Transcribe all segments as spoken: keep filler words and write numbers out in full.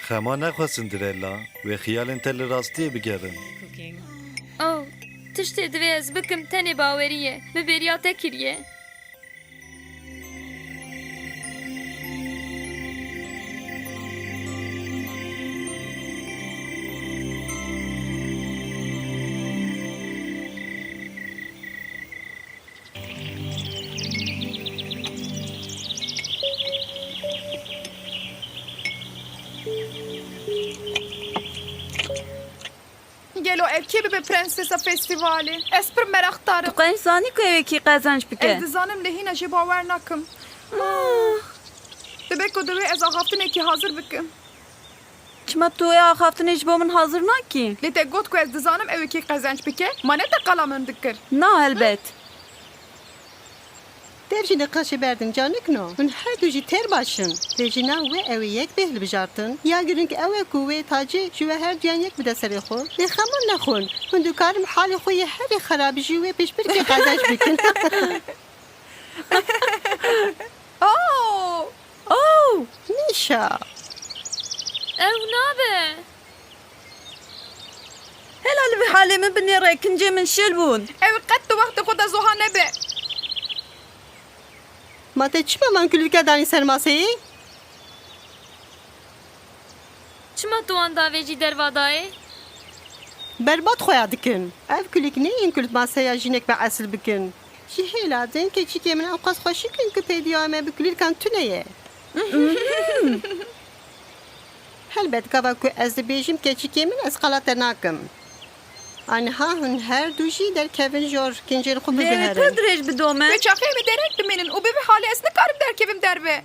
Xema nexwe Cinderella, wê xiyalên te li rastiyê bigerin. Oh, tiştê divê ez bikim tenê bawerî ye. Min bêriya te kiriye. Gelo ev kê bibe prensesa festîvalê? Ez pir meraqdar im. Tu qenc zanî ku ew ê kî qezenc bike? Ez dizanim, lê hîna jê bawer nakim. Ah. Dibe ku divê ez axaftinekî hazir bikim. Çima tu wê axaftinê ji bo min hazir nakî? Lê te got ku ez dizanim ew ê kê qezenc bike. Ma ne te qala min dikir? Na, helbet. Dev jî niqaşê berdin canikno. Hûn her du jî têr baş in. Lê jina we ew ê yek bê hilbijartin. Ya girîng ew e ku wê tacê ji we her duyan yek bide serê xwe. Lê xema nexwin. Hûn dikarin halê xwe yê herî xerabî jî wê pêşbirkê qezenc bikin. Oh! Oh! Nîşa! Ew nabe! Hela li vê halê min binêre, kincê min şil bûn. Ew qet di wextê xwe de zoha nebe. Ma te çima van kulîlka danî ser maseyê? Çima tu wan davêjî derva dayê? Berbat xweya dikin. Ev kulîlk neyên ku li maseya jinek bi esil bikin. Ji hêla din keçikê min ewqas xweşik in ku peydiya me bi kulîlkan tune ye. Helbet gava ku ez dibêjim keçikê min, ez qala te nakim. Aniha hûn her du jî derkevin jor, kincên xwe Lê bibiherin. Pir dirêj bidome. Wê çaxê min dereng bimînin û bi vî halê ez nikarim derkevim derve.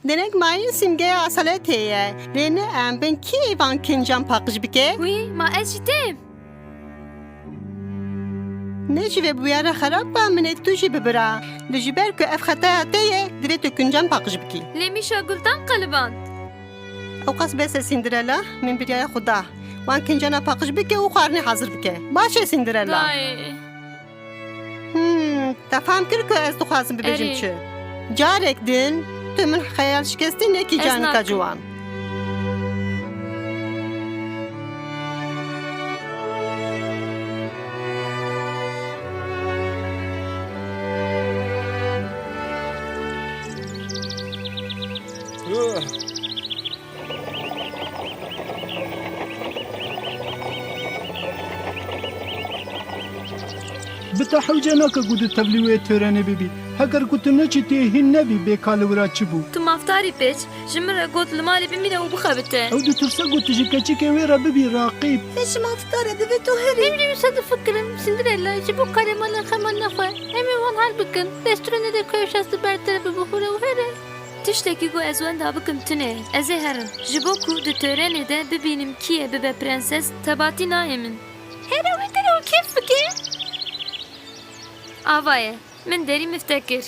Dereng mayîn simgeya esaletê ye. Lê ne em bin kî van kincan paqij bike? Wî, ma ez jî têm. Ne ji vê bûyera xerab ba min ê tu jî bibira. Lê ji ber ku ev xetaya te ye, divê tu kincan paqij bikî. Lê mîşa guldan qeliband. Ewqas bes e Cinderella, min biryaya xwe da. Wan kincana paqij bike û xwarinê hazir bike. Baş e Cinderella? Dayê. Hmm, te fam kir ku ez dixwazim bibêjim Erê. çi. Carek din tu min xeyal şikestî nekî Ez canika nakim. ciwan. Bi te hewce nake ku tu tevlî wê törenê bibî. Heger ku tu neçî tê hîn nebî bê ka li wira çi bû. Tu mafdarî pêç, ji min re got li malê bimîne û bixebite. Ew ditirse ku tu ji keçikê wê re bibî raqîb. Te ji mafdar e, divê tu herî. Em jî wisa difikirin, Cinderella, ji bo karê me li xema nexwe. Em ê wan hal bikin. Destûrê nede ku ew şaş li ber te re bibihûre û here. Tiştekî ku ez wenda bikim tune ye. Ez ê herim. Ji bo ku di törenê de bibînim kî ye bibe prenses, tebatî nayê min. Here wî kir û kêf bike. Ava ye. Min derî mifte kir.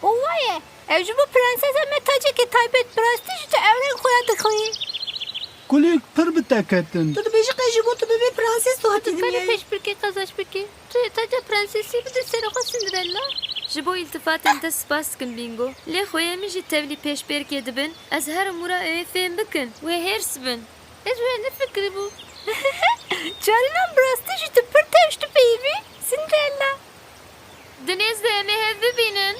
Û waye, ew ji bo prensesa me tacekê taybet, bi rastî jî tu ewrên xwe ya dixwî. Kulîlk pir bi te ketin. Tu dibêjî qey ji bo tu bibî prenses tu hatî Dikarî dinyayê? pêşbirkê qezenc bikî. Tu yê taca prensesî bidî serê xwe Cinderella. Ji bo îltifatên te spas dikim Bingo. Lê xweyê min jî tevlî pêşbirkê dibin. Ez herim wira ew ê fêm bikin. Wê hêrs bin. Ez wê nefikiribû. Carinan bi rastî jî tu pir tewş dipeyivî, Cinderella. Di nêz de em ê hev bibînin.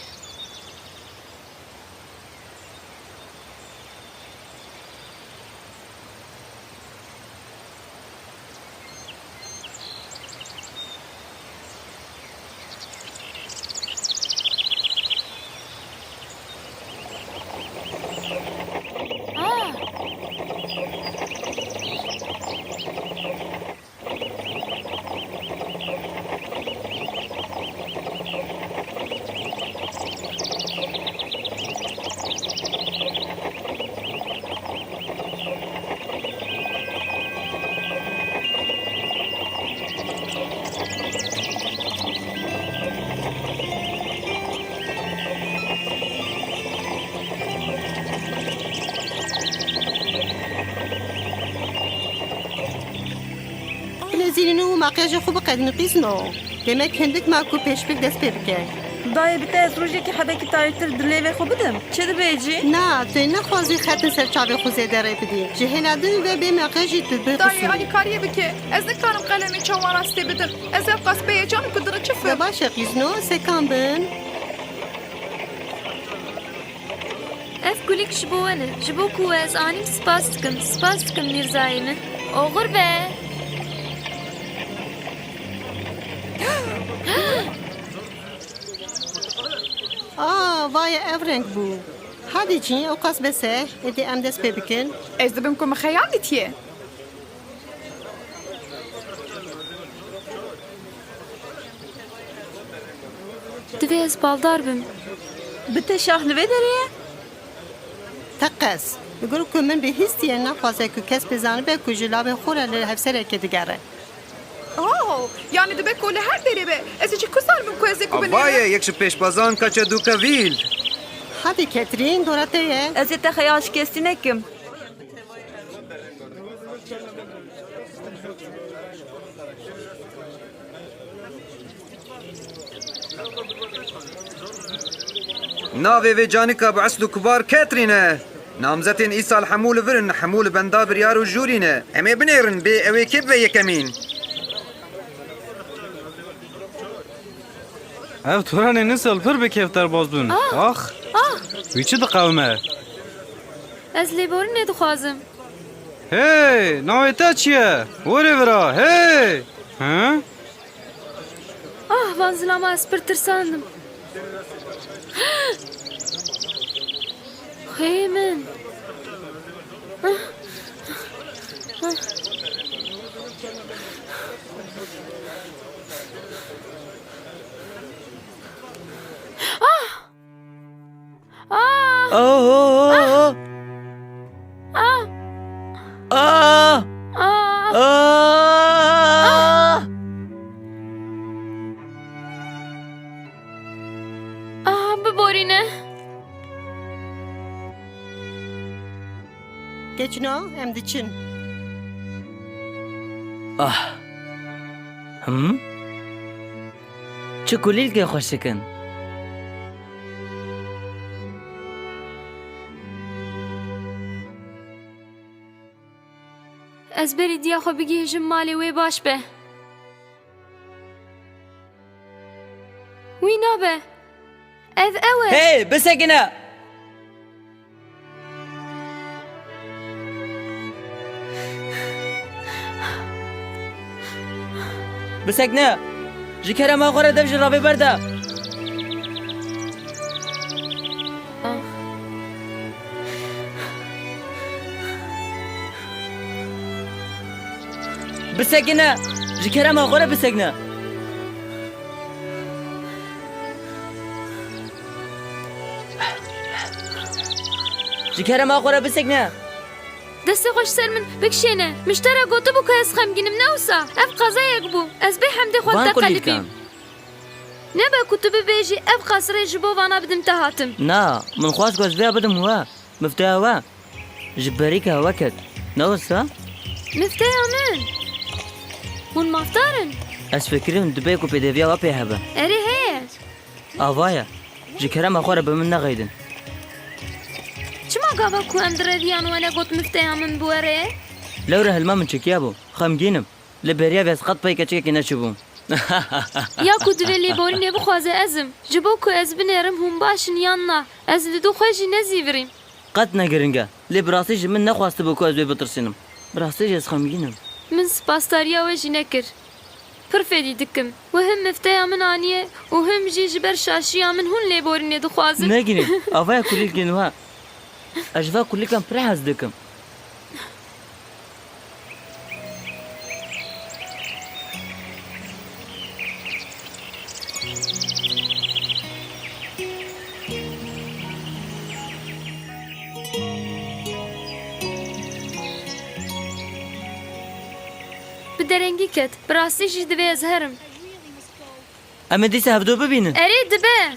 Bilezînin û makyajê xwe biqedînin qîzno. Demek hindik ma ku pêşbirk dest pê bike. Dayê, bi te ez rojekî hebekî tayîrtir dilê vê xwe bidim. Çi dibê cî? Na, tu naxwazî xetên ser çavê xwe zêde rê bidî. Ji hêla din ve bê meqejî tu bi Dayê, qisûrî. Alîkariyê bike. Ez nikarim qelemê çawa rastê bidim. Ez ev qas bi heyecan ku diriçifim. De baş e, qîzno, sekan bin. Ev kulîlk ji bo we ne. Ji bo ku we ez anîm, spas dikim. Spas dikim, Mîrzayê min. Oxir be! Aa, vaye ev reng bû. Hadî cî, ew qas bes e. Êdî em dest pê bikin. Ez dibim ku min xeyal dîtiye. Divê ez baldar bim. Bi te şax li vê derê ye? Teqez. Li gor ku min bihîstiye, naxwaze ku kes bizanibe ku ji lawê xwe re li hevserekê digere. Oh, yani dibe ku li her derê be. Ez ê jî ku zanibim ku ez ê ku binêrim? Avaye yek ji pêşbazan kaçe dûke vîl. Hadî Ketrîn, dora te ye. Ez ê te xeyal şikestî nekim. Navê vê canika bi esl û kibar Ketrîn e. Namzetên îsal hemû li vir in, hemû li benda biryar û jûrî ne. Em ê binêrin bê ew ê kê bibe yekemîn. Ev toranên îsal pir bi kêf derbas bûn. Ah! Ah! Ax! Ah! Wî çi diqewime? Ez lêborînê dixwazim. Hey, navê te çi ye? Werê vira, hey! Hı? Ah, van zilama ez pir tirsandim. Xêyê min. Ah! Ah! Oh, oh, oh, oh. Ah! Ah! Ah! Ah! Ah! Ah! Ah, biborîne. Keçino, em diçin. Ah. Him? Çi kulîlkên xweşik in. Ez berî diya xwe bigihîjim malê wê baş be. Wî nabe. Ev ew e. Hey, bisekine! Bisekine! Ji kerema xwe re dev ji ravê berde! Ah. Bisekine! Ji kerema xwe re bisekine! Ji kerema xwe re bisekine! Destê xwe ji ser min bikişêne. Min ji te re gotibû ku ez xemgîn im, ne wisa? Ev qezayek bû. Ez bê hemdê xwe li te qelibîm. Nebe ku tu bibêjî, ev qasirê ji bo vana bidim te hatim. Na, min xwest ku ez vêya bidim we. Mifteya we ji berîka we ket. Ne wisa? Mifteya min? Hûn mafdar in? Ez fikirim dibe ku pêdiviya we pê hebe. Erê heye. Ava ye. Ji kerema xwe re bi min nexeydin. Çima gava ku em di reviyan we negot mifteya min biwere? Lewre hilma min çekiya bû. Xemgîn im. Li beriya vê ez qet pey keçikekê neçûbûm. Ya ku divê lêborînê bixwaze ez im. Ji bo ku ez binêrim hûn baş in yan na, ez li dû xwe jî nezîvirîm. Qet ne giring e. Lê bi rastî ji min nexwestibû ku ez wê bitirsînim. Bi rastî jî ez xemgîn im. Min spasdariya we jî nekir. Pir fêdî dikim. We him mifteya min aniye û him jî ji ber şaşiya min hûn lêborînê dixwazin. Ne girîng. Avaya kulîlkên we. Ez ji van kulîlkan pir hez dikim. Bi derengî ket. Bi rastî jî divê ez herim. Em ê dîsa hevdu bibînin. Erê, dibe.